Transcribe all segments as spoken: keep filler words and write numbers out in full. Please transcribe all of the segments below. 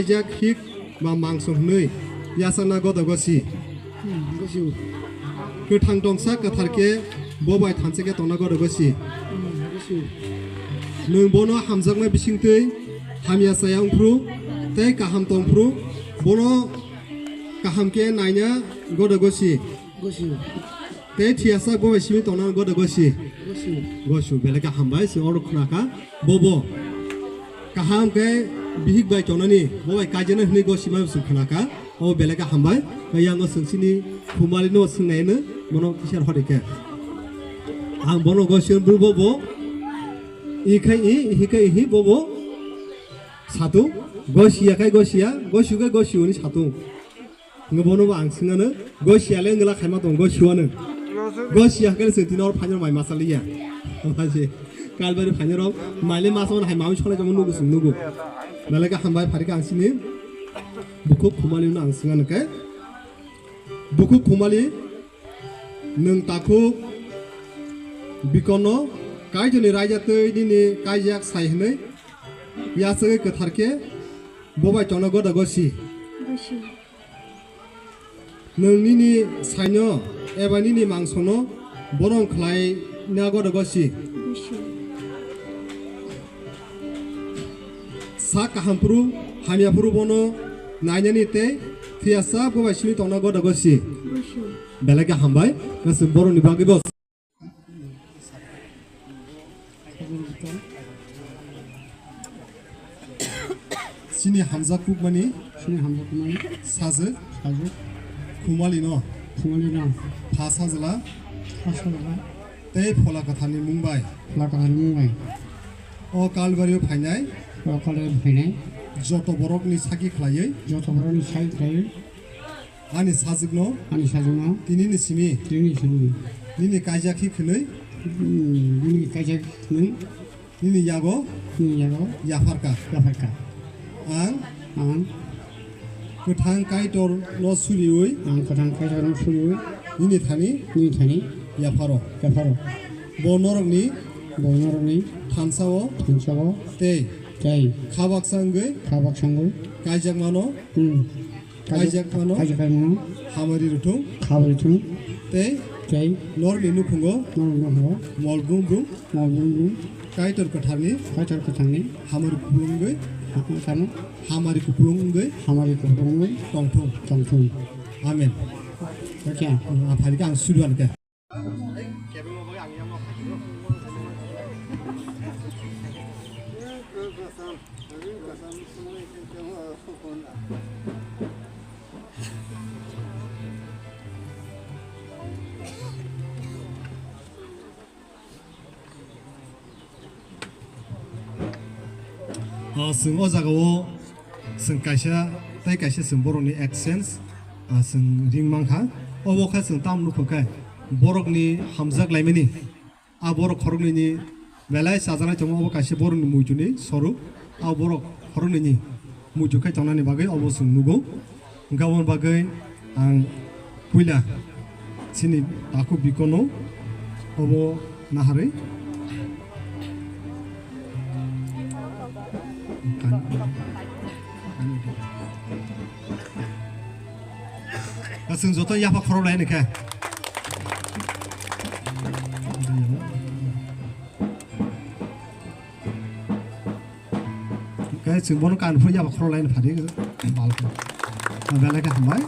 Jak hik ma mangso hwnwi yasakna goda gosi. Kwthang tongsa kwthar khe bo bai thansa khe tongna goda gosi. Nwng bono hamjakma bisingtwi hamya chaya wngphru tei kaham tongphru bono kaham khe naina goda gosi. Tei thiyasa bo bai simi tongna goda gosi. Gosu belai khe hambai se oro khna kha. Bobo kaham khe bihik bai tongnani bo bai kaijana hwnwi gosi ma sung khna kha. O belai khe hambai. Khe yango sung sini Khumali no sung nai no bono kisa hori khe. Ang bono gosi bru bobo. I khai i, i khai i bobo. Satu gosi ya khai gosi ya, gosi khai gosi uni satu. Hwnba bono bo ang swngano, gosi ya le wngla khaima tong, gosi wano. Gosi ya khe se tino phaino mai masa liya. Amase Kalbari phaino rok mai le masa wano hai mawi sole jamo nugu sung nugu. Belai khe hambai phari khe ang sini. Bukhuk Khumali no ang swngano khe. Bukhuk Khumali nwng takhuk bikono Kaitorni raida twi nini kaijak sai hwnwi yasagwi kwthar khe bo bai tongna goda gosi. Gosi. Nwng nini saino eba nini mangsono borong khlai na goda gosi. Gosi. Sak kaham phuru, hamya phuru bono nainani tei thiyasa bo bai simi tongna goda gosi. Gosi. Belai khe hambai, gasim boroni bagwi bo. Chini hamjak kukmani Chini hamjak kukmani sajwk sajwk Khumali no Khumali no pha sajla pha sajla tei phola kwtharni mung bai phola kwtharni mung bai o Kalbario phainai o Kalbario phainai joto borokni saki khlaiwi joto borokni saki khlaiwi Ani sajwkno ani sajwkno tinini simi tinini simi nini kaijak hi khwnwi mm, nini kaijak khwnwi nini yago nini yago yapharka yapharka. Ang ang kwthang Kaitorno suriwi ang kwthang Kaitorno suriwi nini thani nini thani yapharo yapharo. Bo norokni bo norokni thansao thansao tei tei khabaksa wngwi khabaksa wngwi kaijakmano hmm. Kaijak phano kaijak phano hamari rwthung hamari rwthung tei tei norni nukhungo norni nukhungo mol brum brum mol brum brum Kaitor kwtharni Kaitor kwtharni hamari kupulung wngwi hamari kupulung wngwi hamari kupulung wngwi tongthung tongthung. Amen. Aphari khe ang suriwan khe. Ah, chwng o jagao chwng kaisa tei kaisa chwng borokni exchange, ah, chwng ring mankha. Obo khe chwng tamo nukho khe borokni hamjak laimani, ah, borok khoroknwini belai chajaknai tongo. Obo kaisa borokni muituni sorok, ah, borok khoroknwini muitu khai tongnani bagwi obo chwng nugo. Hwnkhe aboni bagwi ang puila chini takhuk bikono obo naharwi chwng joto yapha khorok lai khe. Khe chwng bono kan phuru yaba khorok laina phadi bal khe. Belai khe hambai.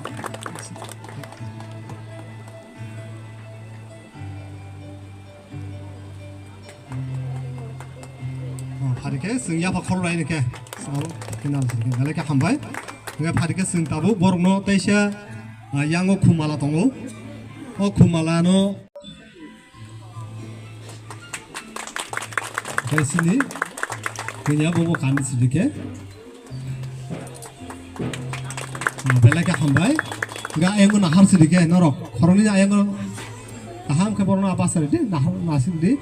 Oh, phari khe chwng yaba khorok laina khe. Sabo khe nal sini belai khe hambai. Hwnkhe phari khe chwng tabuk borokno teisa, ah, yango khumala tongo. O khumala no Khe sini, kenya bobo kandi sidi khe. Ah, belai khe hambai. Ga ayang nahar sidi khe norok. Khoroknwi ayang kaham khe borokno apa sari di, nahar nasin di.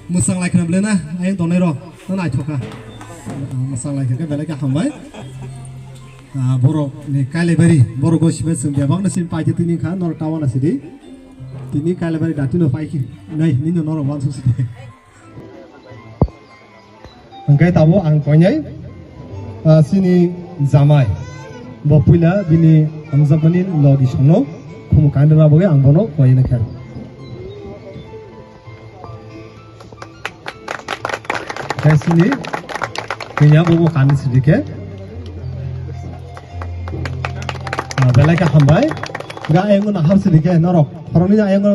Mwsang lai khna bwle na, ayang tongnai rok. No naithok kha. Ah, mwsang lai khe belai khe hambai. Ah, borok ni Kailabari, borok go sibai chwng bebak no sin paite tini kha, norok tawa na sidi. Tini Kailabari dati no paiki nai, nini norok wansuk sidi. Hwnkhe tabo ang koinai. Ah, chini jamai. Bo puila bini hamjakmani logi songno khumuk kainwi rwna bagwi ang bono koi na khe. Khe chini kanya bobo kani sidi khe. Ah, belai khe hambai. Ga ayang na ham sidi khe norok. Khoroknwi ayang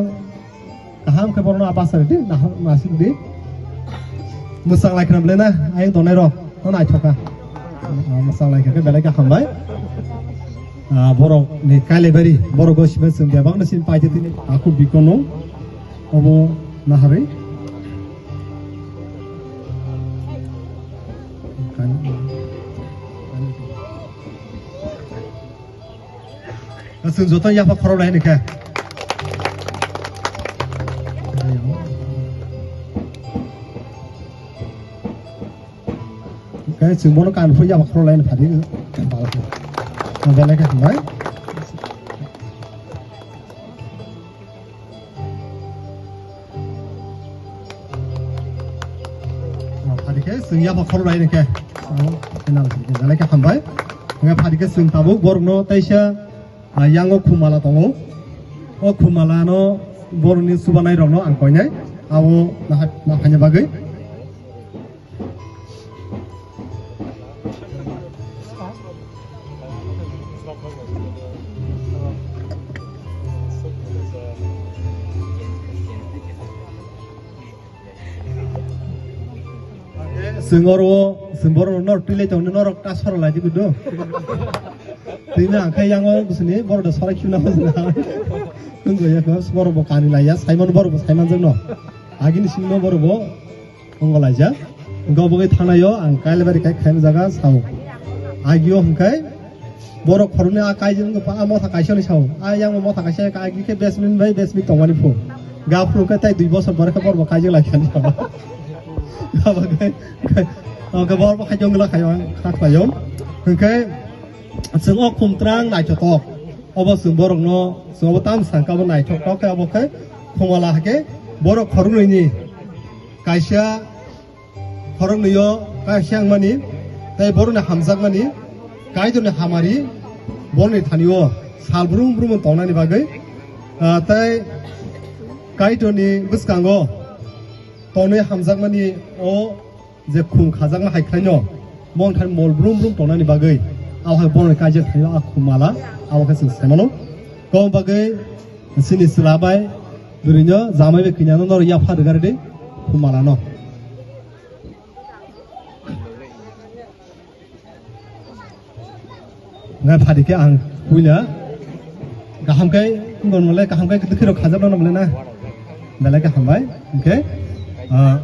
kaham khe borokno abasa ridi, naham nasik di. Mwchang lai khna belai na ayang tongnai rok. No naithoka. Ah, mwchang lai khe belai khe hambai. Ah, borok ni kailebari, borok go simen sung bebak na sin paite tini aku bikono. Obo naharwi. Chwng joto yapha khorok lai hwnwi khe. Khe chwng bono kan phuru yapha khorok lai hwnwi phadi. Belai khe hambai. Phadi khe chwng yapha khorok lai hwnwi khe. Belai khe hambai. Hwnba phadi khe chwng tabuk borokno teisa, ah, yango khumala tongo. O khumala no borokni chubanai rokno ang koinai. Abo naha-, nahaina bagwi. Chwng oro, chwng borok norok twi lai tongni norok ta sora lai di kudu. Twi na ang khe yango bwswni borok da sora khiuna hwnjna. Wngkha ya khe borok bo kani lai ya, Simon borok bo Simon jwkno. Agini singno borok bo wngkha lai ja. Wngkha bo khe thangnaio ang kailebari kai khaina jaga sao. Agio hwnkhe borok khoroknwi a kaijwk wngkha, a motha kaisa ni sao. A yang motha kaisa ka agi khe best man bai best man tongmani phu. Ga phuru khe tai dui bosor pore khe borok bo kaijwk lai kha ni sao. Abo khe, khe, oke borok bo khaijwk wngla khaio ang kha khlaio. Hwnkhe chwng o khumtrang naithotok. Obo chwng borokno, chwng obo tam sangka bo naithotok khe obo khe khumala hakhe borok khoroknwini kaisa khoroknwio kaisa wngmani, tei borokni hamjakmani, Kaitorni hamari borokni thanio sal brum brum tongnani bagwi, ah, tei Kaitorni bwskango tonwi hamjakmani o je khum khajakma hai khlaino, bongthani mol brum brum tongnani bagwi, abo hai borokni kaijak thanio a khum mala, abo khe chwng sai mano. Koboni bagwi chini chwla bai bwrwino jamai bai kwnano norok yapha rwgari di khum malano. Ngai phadi khe ang puila kaham khe wngkha nole kaham khe dukhi rok khajak rok nole na belai khe hambai hwnkhe, ah,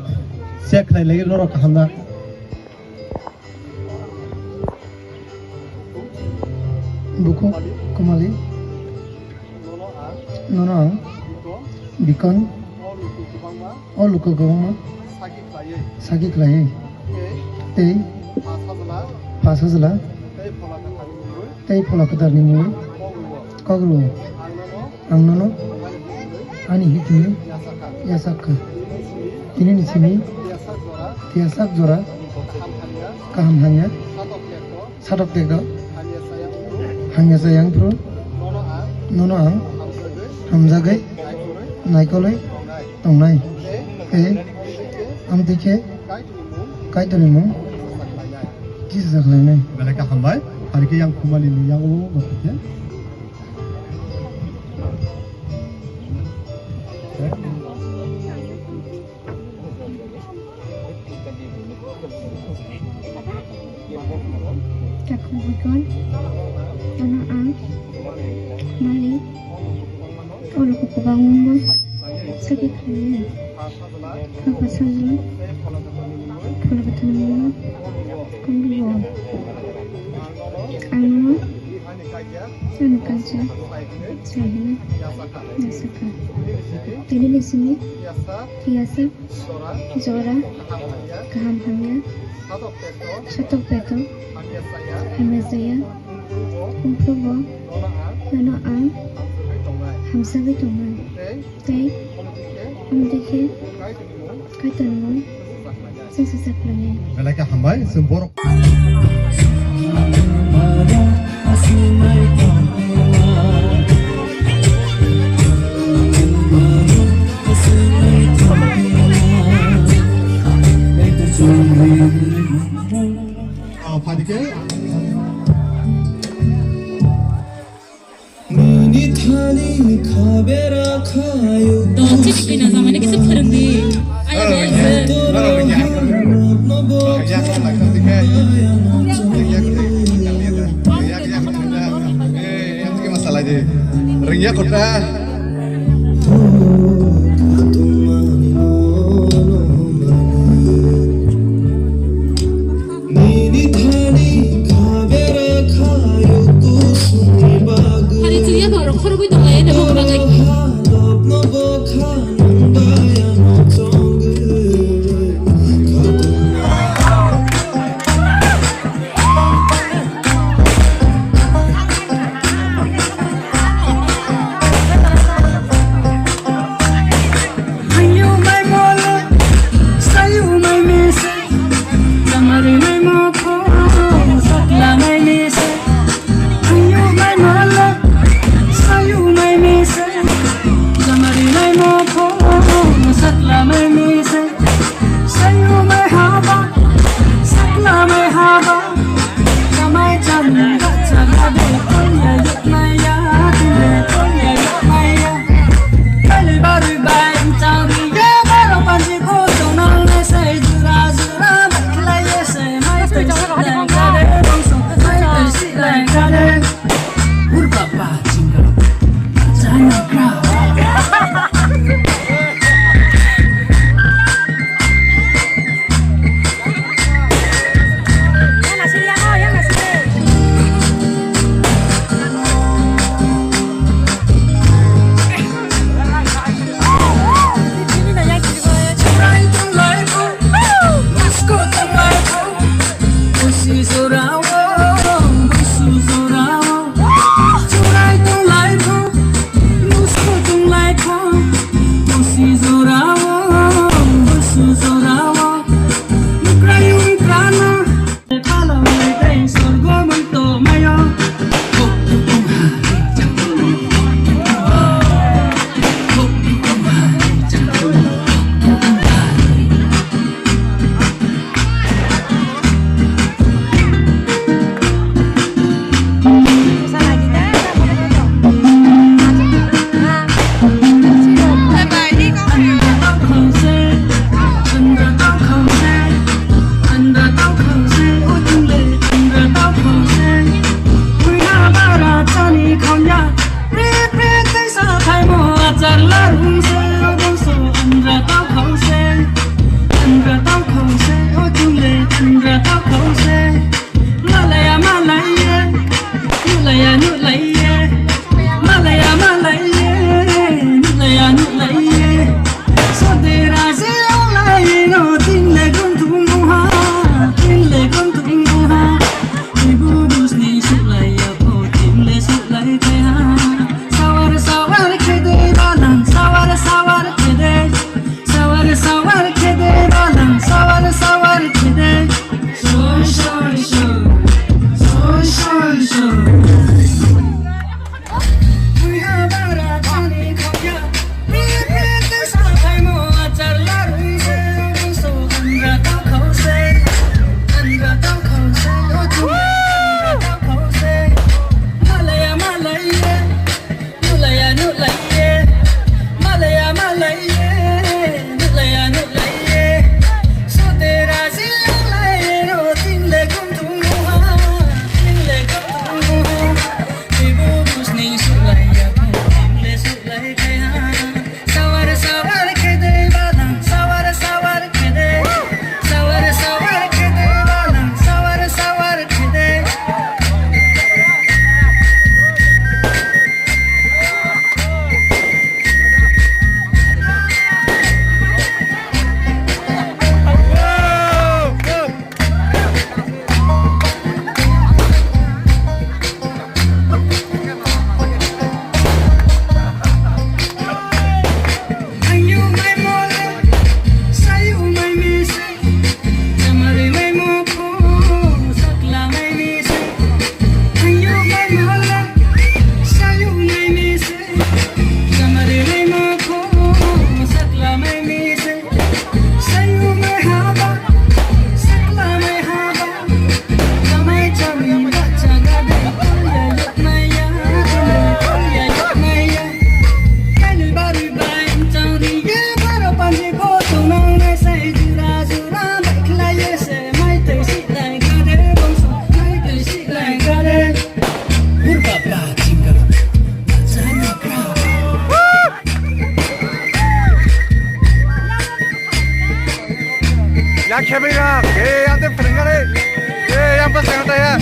check khlai lai norok kaham na. Buku Kumali. Nono ang bikon o luku kwbangma saki khlaiwi tei pas hajla tei phola kwtharni mungwi kok rwo. Ang nono ani hitini yasakha. Tinini simi tiyasak jora kaham hamya. Satok tekdok. Hamya chayang phru. Nono ang. Hamjagwi. Naikolwi. Tongnai. Tei. Amtwi khe. Kaitorni mung. Kisa khlainai. Belai khe hambai. Phari khe yang khumali ni yang o. Takhuk bikon, ano ang, malik, oro kwbangma sakhi khlaio. Hapa sajla, phola kwthwini mungno, kongribo. Ang nono, Ani kaisa, sai hwnwi, yasakha. Tini ni simi, yasa, jora, kaham hamya, satok peto, hamya chaya, umphrubo, nono ang, hamsagwi tongnai. Tei, omo twi khe, Kaitorni mung, chwng swchak khlainai. Belai khe hambai, chwng borok. Oh, phaidi khe. Nini thani khabera khayo. To chini kina zamani kisa pharang di. Ayo, ayo, ayo. Ringya kota. Hari chiriya ba rok khorogwi tong lai, ene bok bagwi. Akhe bai ya, eh, ante phrwng kha re. Eh, yang pas yang taya.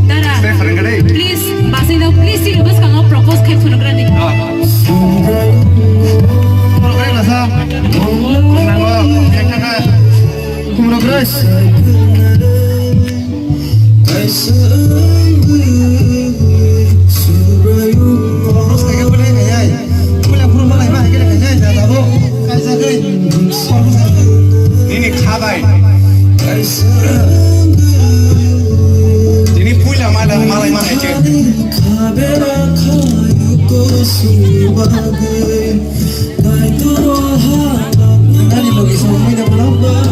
Dara, please, basino, please, sini bwskango propose khai phunukgrani. Khumrok Grace. Nini khabai. Tini puila ma da malai ma hai khe. Nani logi song mai da mano.